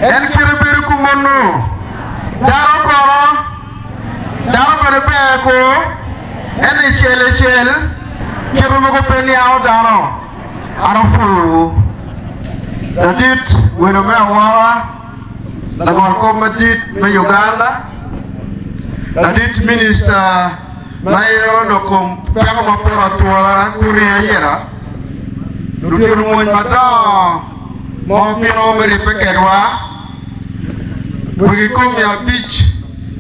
En kite bedo kumunu. Dano kono? Dano bene ber ku? Ento i cel i cel, kite mogo pe niango dano. An apwoyowu. Ladit welo me awora, langolkop madit me Uganda, ladit minista ma en onongo kom peko ma poto atura kuri ayela, ludito mony madongo ma obino me ribbe kedwa, wegi komi abic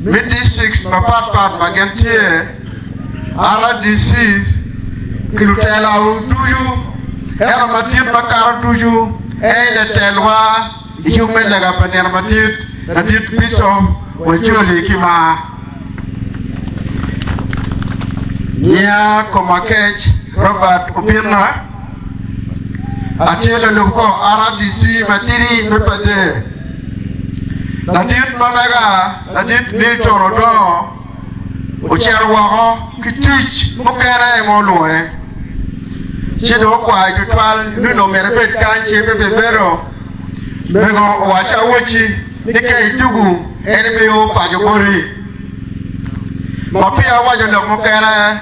me districts mapatpat ma gin tye, RDCs, ki lutelawu ducu, ento madit makato ducu en aye latelwa i yub me lega pa nino madit, ladit Bicop wajoli ki mar. Nyinga Komakec Robert Obinna, atye lalub kor RDC matidi me Pader. Ladit ma mega, ladit Milton Odongo ocito woko ki tic mukene ma olwonge ci dong okwayo tutwal ni onongo myero ebed kany ci pe bibedo. Mego owacci awocci ni ka itugu en ebio paco boti. Ma peya awaco lok mukene,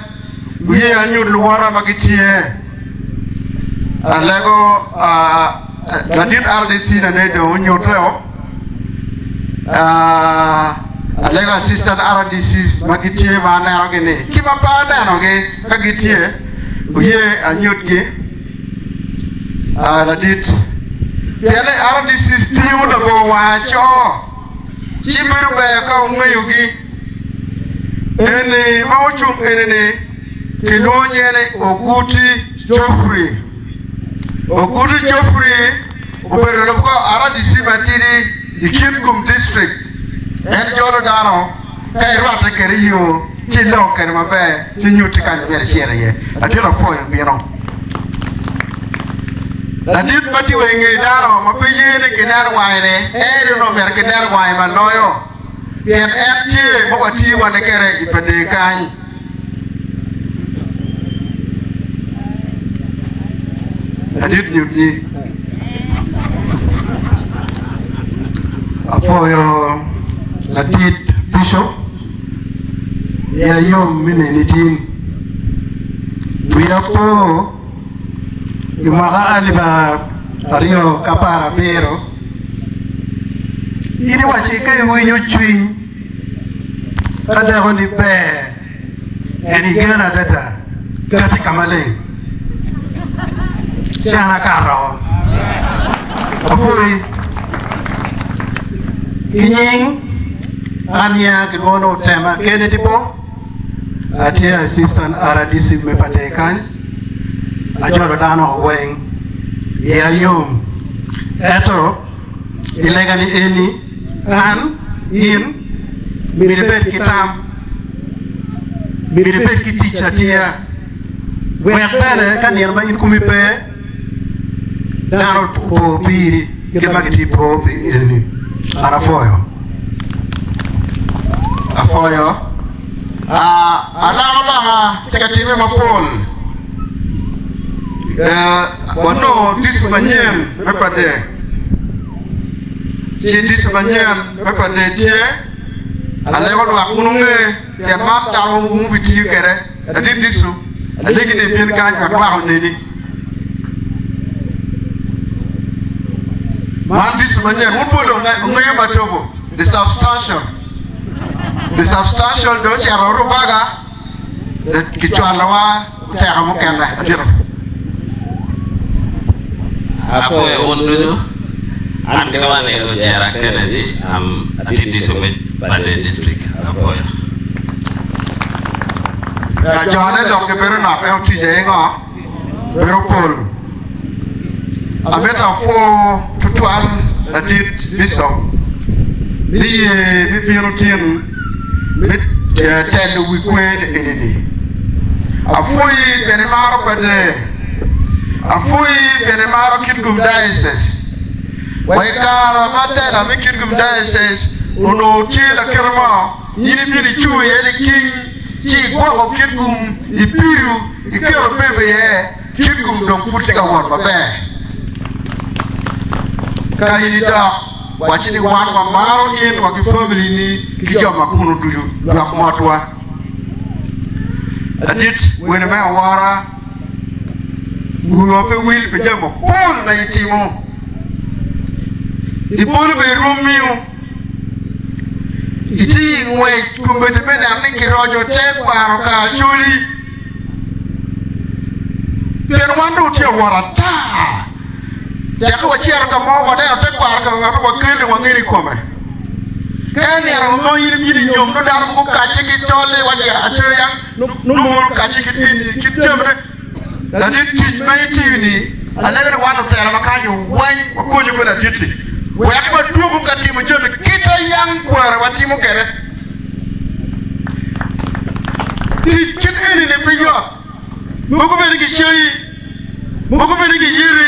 wuye anyut luwota ma gitye. Alego ladit RDC nene dong onyuteo. Alego assistant RDCs ma gitye ma anenogi ni ki ma pe anenogi ka gitye, wuye anyutgi. Ladit, pien ni RDCs tingo labongo wang aco. Ci bedo ber ka wungeyogi. Eni ma ocung eni-ni kilwongo nyinge ni Oguti Geoffrey. Oguti Geoffrey obedo lalub kor RDC matidi i Kitgum District. En jolo dano ka irwatte kwede i yo ci iloko kwede maber ci nyutti kany ma myero icit iye. Latin apwoyo bino. Ladit ma tye wa i nge dano ma pe ye ni kinen wange-ni, en onongo myero kinen wange ma loyo, pien en tye ma watiyo wane kwede i pader kany. Ladit nyut nyi. Apwoyo ladit Bishop. Iya yom me neni tin. Wiya po i mwaka alip 2017, in iwacci ka iwinyo cwiny ka dakoni ber, en igeno adada kati ka maleng. Ci an akato. Apwoyi ki nying. An ya kilwongo ni Otema Kennedy Bo, atye Assistant RDC me Pader kany, ajolo dano weng, iya yom ento i lega ni eni an, in myero ibed ki tam, myero ibed ki tic atiya wek bene ka nino ma in komi pe Dano opo piri kit ma gitye po pi eni. An apwoyo. Apwoyo. Alokaloka tye ka timme mapol. Wanongo district manyen me Pader. Ci district manyen me Pader tye, alego lwak wun wunge pien man dano wun wubitiyo kwede. Ladit district, alegi ni ibin kany wek lwak oneni. Man district manyen, wun pol dong wungeyo Matobo, the substantial, the substantial dong ocito Rubaga, kicwalowa oteka mukene. Adito. Apwoyo wun ducu. An kilwonga ni Ojera Kennedy, am atye district me Pader district. Apwoyo. Ka jone dok gibedo nok ento tic aye ngo? Bedo pol. Amito apwo tutwal ladit Bicop me ye me bino tin me telo wi kwer eni-ni. Apwoyi pien imaro Pader. Apwoyi pien imaro Kitgum Diocese. Wa i kare ma tela me Kitgum Diocese onongo tye lakite mo, In ibino icung iye liking, ci igwoko kit gum, ipido, iketo beb iye, kit gum dong pud tye ka wot maber. Ka in idok. Wacci ni wan wamaro in wa ki family ni ki jo ma kunu ducu. Jwak motwa. Ladit wene me awora, wiwa pe wil pi jami mapol ma itimo. Ipolo bene irwom miyo itye i ngwec kombeddi me neno ni kiroco tekwaro ka Acholi. Pien wan dong watye ka wot ata, tek ka wacito ka mo waneno tekwaro ka ngat ma wakelle wangeyo i kome. Ka inino ma in ibino i nyom nongo dano mogo okacce ki tolle waci acel yang nongo mono okacce ki eni kit jamine. Ladit tic ma itiyo-ni alego ni wan lutela ma kany weng wakonyu ki ladit-ti wek wadwoku ka timo jami kit ma yang kwara watimo kwede. Tic kit eni-ni pe yot. Mogo bene gicayi, mogo bene giyeti,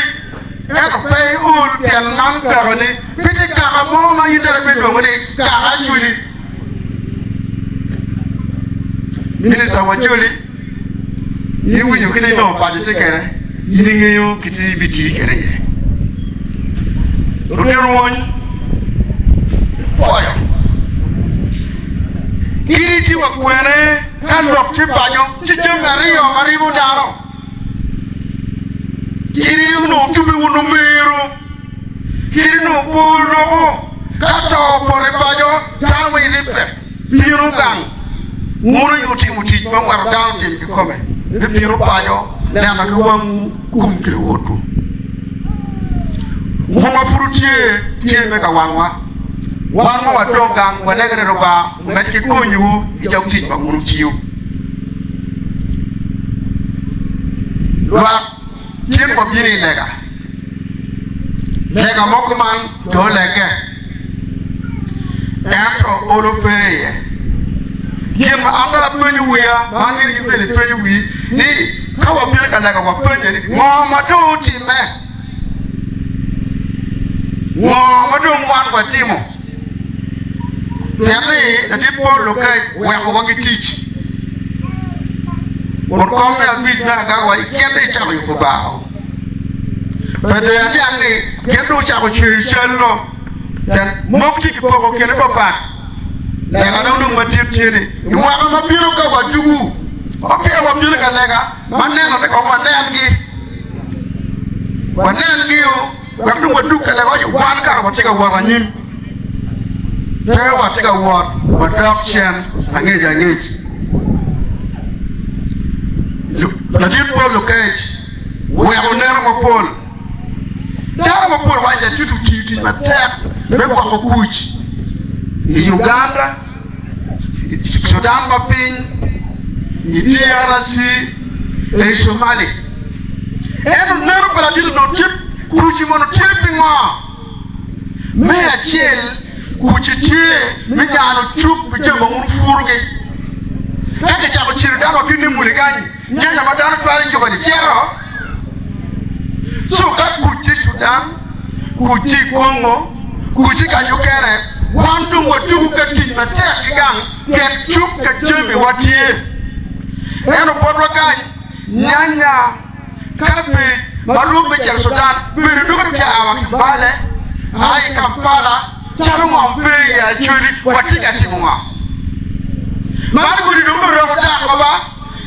ento pe iol pien man kakani. Pe tye kaka mo ma in dok ibilwongo ni kaka Acholi. Minista wa Acholi, in iwinyo kit inongo paco tye kwede, in ingeyo kit ibitiyo kwede iye. Ludito rwony pwoyo kit itye wa kwene ka lok tye paco ci jami aryo ma ribo dano kit onongo tube wun omero kit onongo po oloko ka to opoto i paco dano weng ribbe bino gang wun aye wutimo tic ma weko dano otim kikome me bino paco neno ki wangwu kum ki luotwu. Wun ma pud wutye tye me ka wangwa, wan ma wadong gang walego ni Lubanga omed ki konyowu i dog tic ma wun wutiyo. Lwak tin wabino i lega. Lega mo kuman dong olegge, ento olo pe iye. Gin ma an dong apenyo wiya, ma angeyo in bene ipenyo wii, ni ka wabino ka lega wapenye ni, 'Ngo ma dong otimme? Ngo ma dong wan watimo? Pien ni ladit pol lukec wekowa ki tic. Won kom me abic me agawa i gin dong icako yubo bar-o. Pe dong aniang ni gin dong ocako cweyo cal-lo pien mok tye kipoko kine papat. Lega dong dong madit tye ni i mwaka ma bino ka wadugu ma peya wabino ka lega ma neno ni kong wanengi wanengi-o wek dong wadug ka lega waci wan kara watye ka wot anyim pe watye ka wot wadok cen angec angec. Ladit bot lukec weko neno mapol. Dano mapol waco ni ladit otiyo tic matek me gwoko kuc i Uganda, i Sudan ma piny, i DRC, i Somali. Ento neno pa ladit onongo tye kuc mono tye pingo? Me acel, kuc tye me nyalo cuk pi jami ma wun wupurogi. Ka kicako ciro dano wa bino ni muli kany, nyanya ma dano twero yubo-ni cito. Co ka kuc tye i Cudan, kuc tye i Congo, kuc tye ka mukene, wan dong watuku ka tic matek ki gang pien cuk ka jamiwa tye. Ento botwa kany, nyanya. Kabej ma rwom me cito Sudan bedo doko ni tye awa ki Mbale, a i Kampala, calo ngom pe i Acholi, watye ka timo ngo? Man kodi dong lurok odako ba,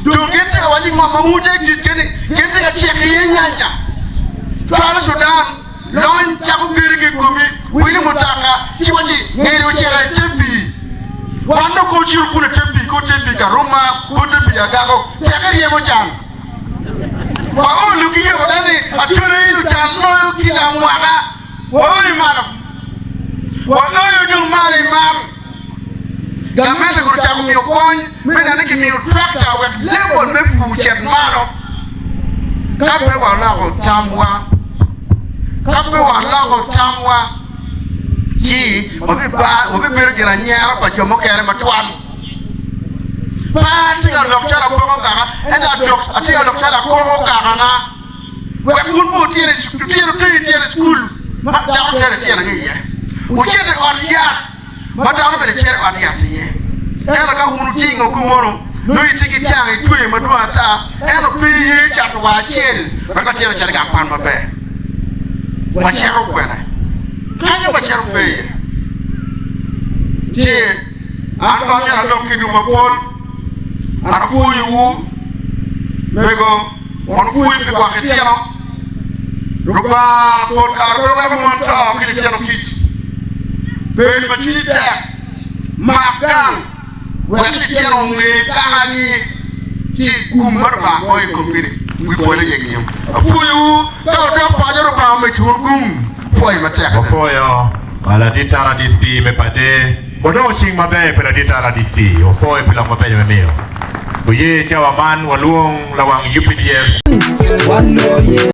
dong gin tye ka waco ni ngom ma wun wutye ka tic kwede ni gin tye ka ceko iye nyanya. Cwalo Sudan, lony cako gedo ki i komi, wilo mutoka ci waci ngeri ocito i te pii. Wan dong ka ocito kunu i te pii, ka ote pii Karuma, ka ote pii Agako, teke ryemo can. Waolu ki yeko ne ni acwele i lucan loyo ki lamwaka. Waoyo malo. Waloyo dong malo i man. Gamente kono ocako miyo kony me neno ni kimiyo tractor wek level me pur ocit malo. Ka pe waloko tamwa, ka pe waloko tamwa, ci wabibedo gin anyera pa jo mukene matwal. Pe atye ka lok calo akoko kaka, ento atye ka lok calo akoko kakana, wek wun pe wutyene wuter tyene i cukul ma dano tero tyenagi iye, wucit i ot yat ma dano bene cito i ot yat iye. Ento ka wun wutingo kumono, nongo itye ki dyang itweyo madwong ata, ento pe iye cato wa acel wek latin ocit i gang kwan maber. Wacito kwene? Kanyo wacito pe iye. Ci an pe amyero alok ki dul mapol. An apwoyowu mego, wan opwoyi pi gwoko itino. Lubanga pol kare pe weko mon to ki litino kic. Bed ma cwinyi tek, mak gang wek litino onge kakagi ci gum ma Lubanga goyo i komgi-ni wi pole aye ngiyo. Apwoyowu ka wudok paco Lubanga omedo wun gum pwoyo matek adada. Wapwoyo ladit RDC me Pader. Wadongo cing maber pi ladit RDC. Wapwoyo pi lok mabeco me miyo. Wuye cawa man walwong lawang UPDF.